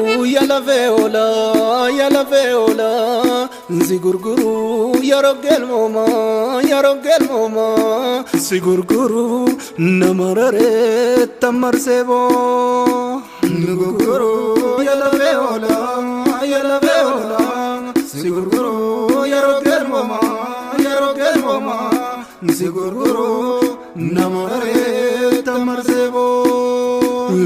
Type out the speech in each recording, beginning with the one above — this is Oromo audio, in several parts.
Ya lafee oolaa, ya lafee oolaa, si gurguru yeroo galmoomaa, yeroo galmoomaa, si gurguru nama raree tamarsee boo. Gurguru ya lafee oolaa, ya lafee oolaa, si gurguru yeroo galmoomaa, yeroo galmoomaa, si gurguru nama raree tamarsee boo.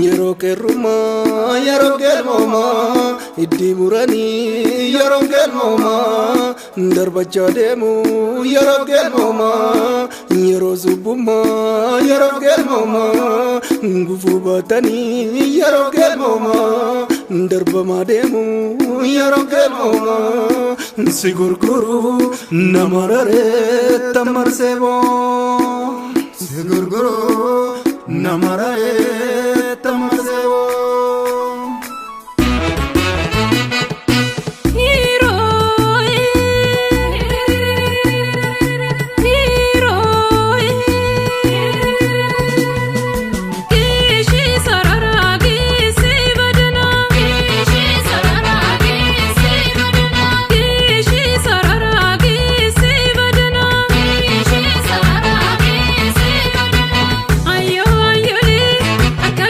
Yeroo qeerrumaa, yeroo galmoomaa, iddii muranii yeroo galmoomaa, darbachaa deemu yeroo galmoomaa, yeroo subbummaa, yeroo galmoomaa, gufuu baatanii yeroo galmoomaa, darbamaa deemu yeroo galmoomaa, si gurguru nama raree tamarsee boo. Si gurguru nama raree tamarsee boo. Ayo ayo le, akka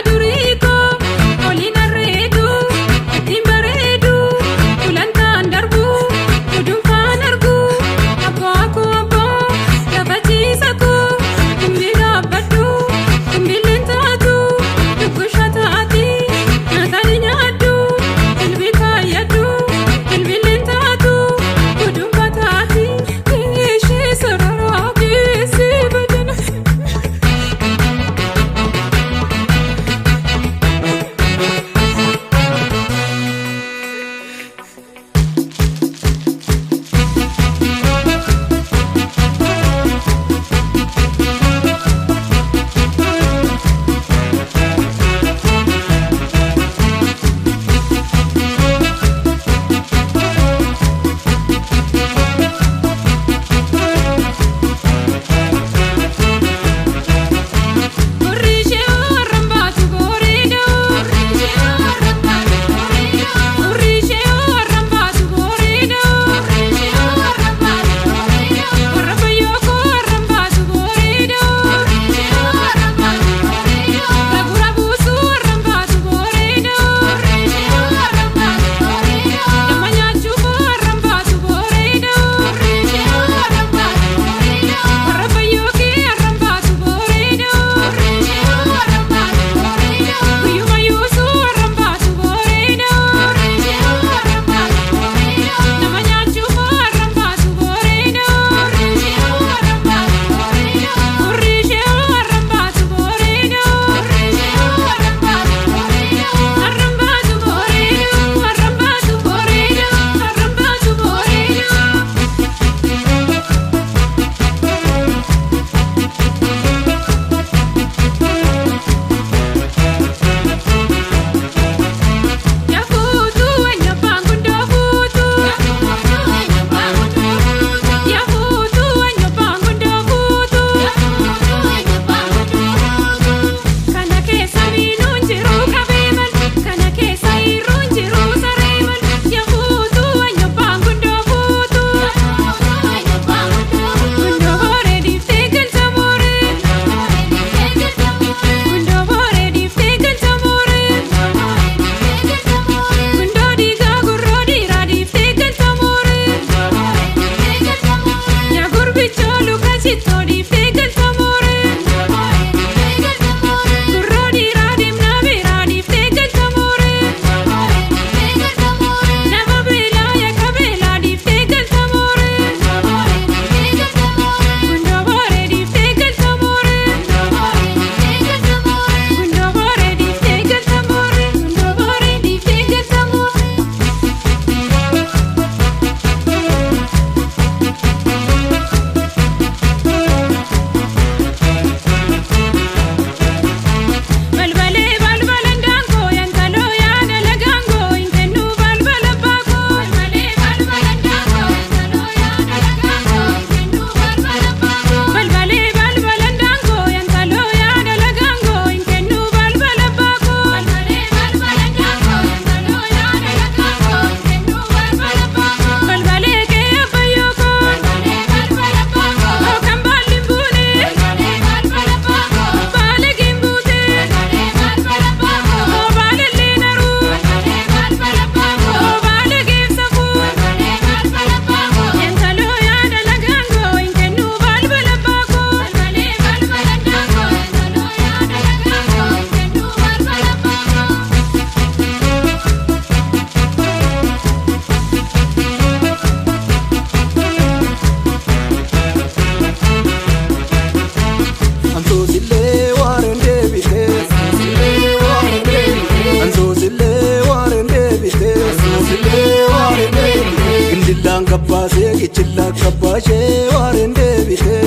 Kabbaasee kichillaa kabbaashee waareen deebitee.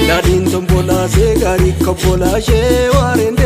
Daadhiin tombolaasee gaarii kobbolaashee waareen.